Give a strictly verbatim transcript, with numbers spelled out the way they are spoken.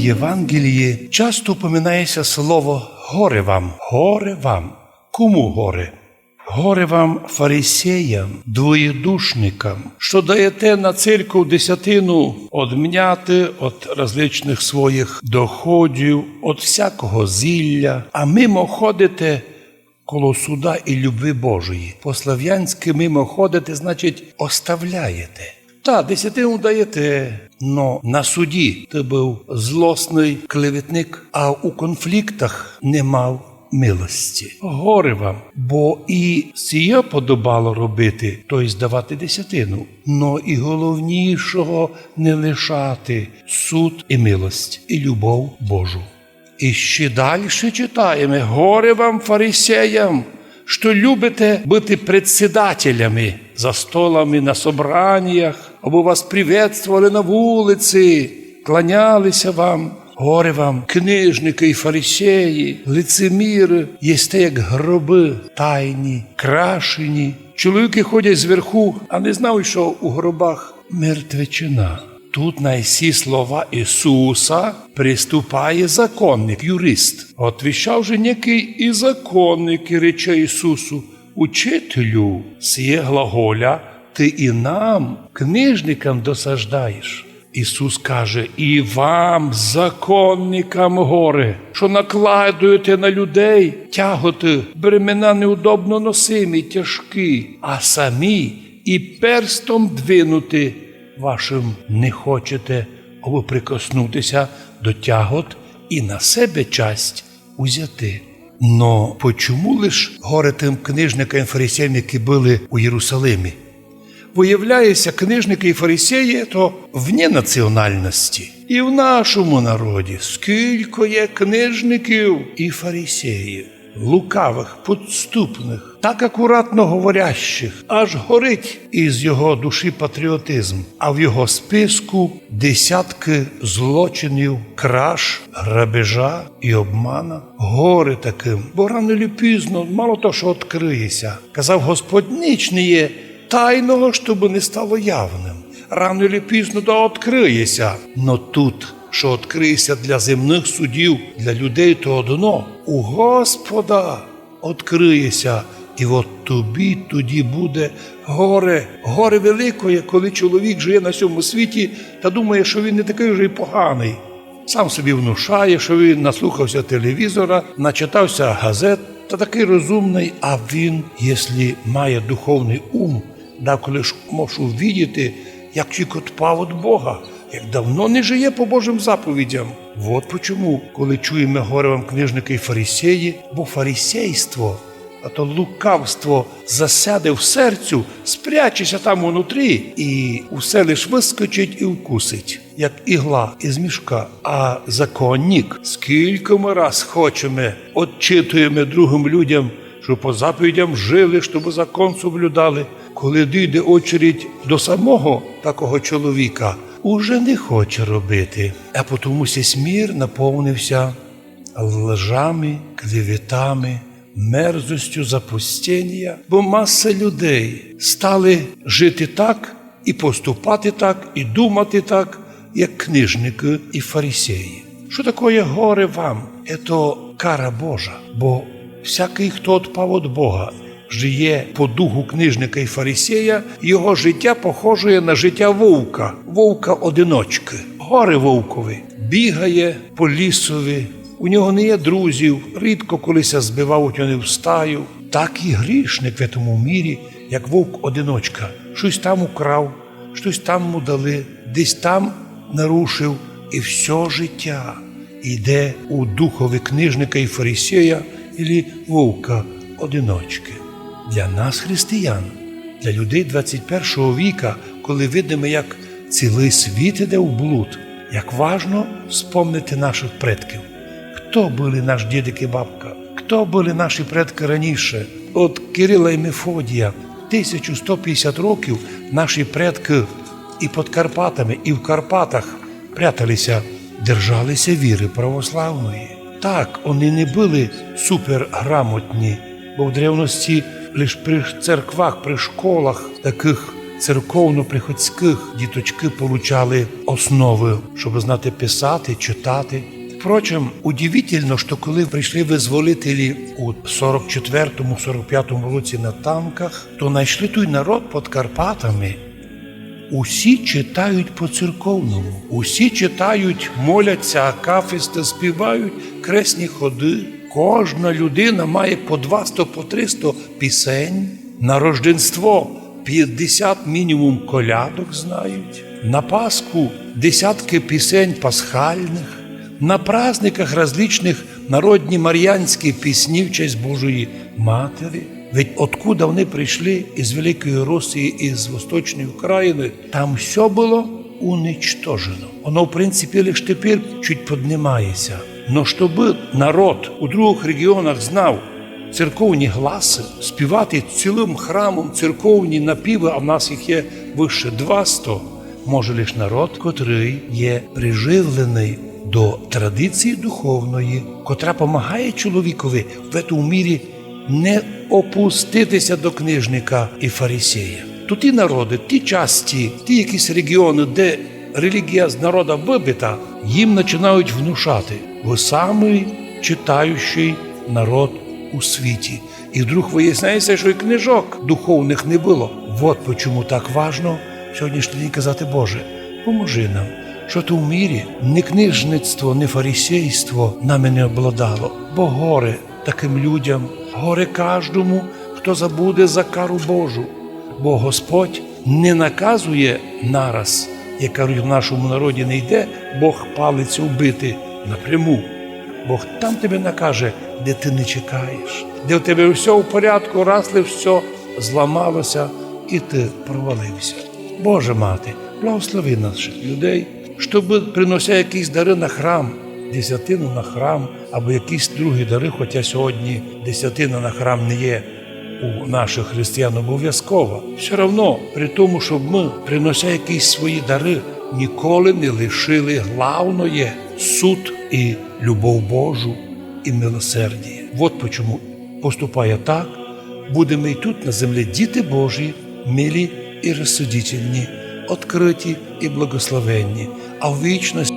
Євангелії часто упоминає ся слово «горе вам», «горе вам». Кому горе? Горе вам, фарисеям, двоєдушникам, што даєте на церкву десятину од мяты, од различных своїх доходів, од всякого зілля, а мимо ходите коло суда і любви Божої. По-славянськы мимо ходите, значить, оставляєте. Та, десятину даєте, но на суді ты быв злосный клеветник, а у конфліктах не мав милости. Горе вам, бо і сіє подобало робити, то єсть давати десятину, но і головнішого не лишати: суд і милость, і любов Божу. І ще дальше читаєме: «Горе вам, фарисеям, што любите быти предсідателями за столами на собраніях, абы вас приветствовали на вулиці, кланяли ся вам. Горе вам, книжникы і фарисеї, лицеміры, єсте як гробы тайні, крашені. Чоловікы ходять зверху, а не знають, што у гробах мертвечина». Тут на сі слова Ісуса приступає законник, юрист. Отвічав же некый і законник і рече Ісусу: «Учителю, сіє глаголя ты і нам, книжникам, досаждаєш». Ісус каже: «І вам, законникам, горе, што накладуєте на людей тяготы, бремена неудобно носимі, тяжкі, а самі і перстом двинути вашим не хочете, абы прикоснути ся до тягот і на себе часть узяти». Но почому лиш горе тым книжникам і фарисеям, які были у Єрусалимі? Виявляє ся, книжникы і фарисеї то вне національности. І в нашому народі скілько є книжників і фарисеїв, лукавых, підступных, так акуратно говорящих, аж горить із його душі патріотизм, а в його списку десяткы злочинів, краж, грабежа і обмана. Горе такым, бо рано или пізно, мало того, што открыє ся. Казав Господь: «Ніч не є тайного, што бы не стало явным. Рано или пізно да открыє ся». Но тут, што открыє ся для земных судів, для людей, то одно. У Господа открыє ся, і от тобі тоді буде горе, горе великоє, коли чоловік жиє на сьому світі та думає, што він не такый вже й поганый. Сам собі внушає, што він наслухав ся телевізора, начитав ся газет, та такый розумный, а він, єсли має духовный ум, даколи ж може увидіти, як чоловік отпав од Бога, як давно не жиє по Божым заповідям. Вот почому, коли чуєме: «Горе вам, книжникы і фарисеї», бо фарисейство, а то лукавство засяде в серцю, спряче ся там унутрі, і усе лиш выскочить і вкусить, як ігла із мішка. А законник, скілько мы раз хочеме, отчитуєме другым людям, што по заповідям жили, штобы закон соблюдали. Коли дійде очередь до самого такого чоловіка, уже не хоче робити. А потому сись мір наповнив ся лжами, клеветами, мерзостю запустєнія, бо маса людей стали жити так і поступати так, і думати так, як книжникы і фарисеї. Што такоє горе вам? Ето кара Божа, бо всякый, хто отпав од Бога, жиє по духу книжника і фарисея, його життя похожоє на життя вовка, вовка-одиночкы. Горе вовкови, бігає по лісови, у нього не є друзів, рідко коли ся збивають они в стаю. Так і грішник в этому мірі, як вовк-одиночка. Штось там украв, штось там му дали, десь там нарушив, і всьо життя йде у духови книжника і фарисея, ілі вовка-одиночкы. Для нас, християн, для людей двадцять першого віка, коли видиме, як цілый світ іде в блуд, як важно вспомнити нашых предків. Хто были наш дідик і бабка? Хто были наші предкы раніше? Од Кирила і Мефодія тисячу сто пятдесят років наші предкы і під Карпатами, і в Карпатах прятали ся, держали ся віры православної. Так, они не были суперграмотні, бо в древности лиш при церквах, при школах такых церковно-приходськых діточкы получали основы, щоб знати писати, читати. Впрочем, удивительно, што коли прийшли вызволителі у сорок четвертому, сорок пятому році на танках, то найшли той народ під Карпатами. Усі читають по-церковному, усі читають, моляться, акафісты співають, кресні ходы. Кожна людина має по двасто, по триста пісень. На Рождество пятдесят мінімум колядок знають. На Пасху десятки пісень пасхальных. На праздниках различных народні маріянські пісні в честь Божої Матері. Ведь откуда вони прийшли із Великої Росії, із Восточної України, там всьо было уничтожено. Воно, в принципі, лиш тепер чуть поднимається. Но щоб народ у другых регіонах знав церковні гласы, співати цілым храмом церковні напівы, а в нас їх є выше двасто, може лиш народ, котрый є приживленый до традиції духовної, котра помагає чоловікови в этом мірі не опуститися до книжника і фарисея. То ті народы, ті часті, ті якісь регіоны, де релігія з народа выбита, їм починають внушати: вы самый читаючий народ у світі. І вдруг выясняється, што і книжок духовных не было. Вот почему так важно в сьогоднішній день казати: Боже, поможи нам, што то в мірі не книжництво, не фарисейство нами не обладало. Бо горе такым людям, горе каждому, хто забуде за кару Божу. Бо Господь не наказує нараз, як кажуть в нашому народі, не йде Бог палицю вбити напряму. Бог там тебе накаже, де ты не чекаєш, де в тебе всьо в порядку, раз ли всьо зламалося і ты провалився. Боже мати, благослови наших людей, щоб, принося якісь дары на храм, десятину на храм, або якісь другі дары, хоча сьогодні десятина на храм не є у наших християн обов'язкова. Всьо равно, при тому, щоб мы, принося якісь свої дары, ніколи не лишили главноє — суд і любов Божу і милосердіє. Вот почому, поступає так, будеме і тут на землі діти Божі, милі і розсудительні, открыті і благословенні, а в вічності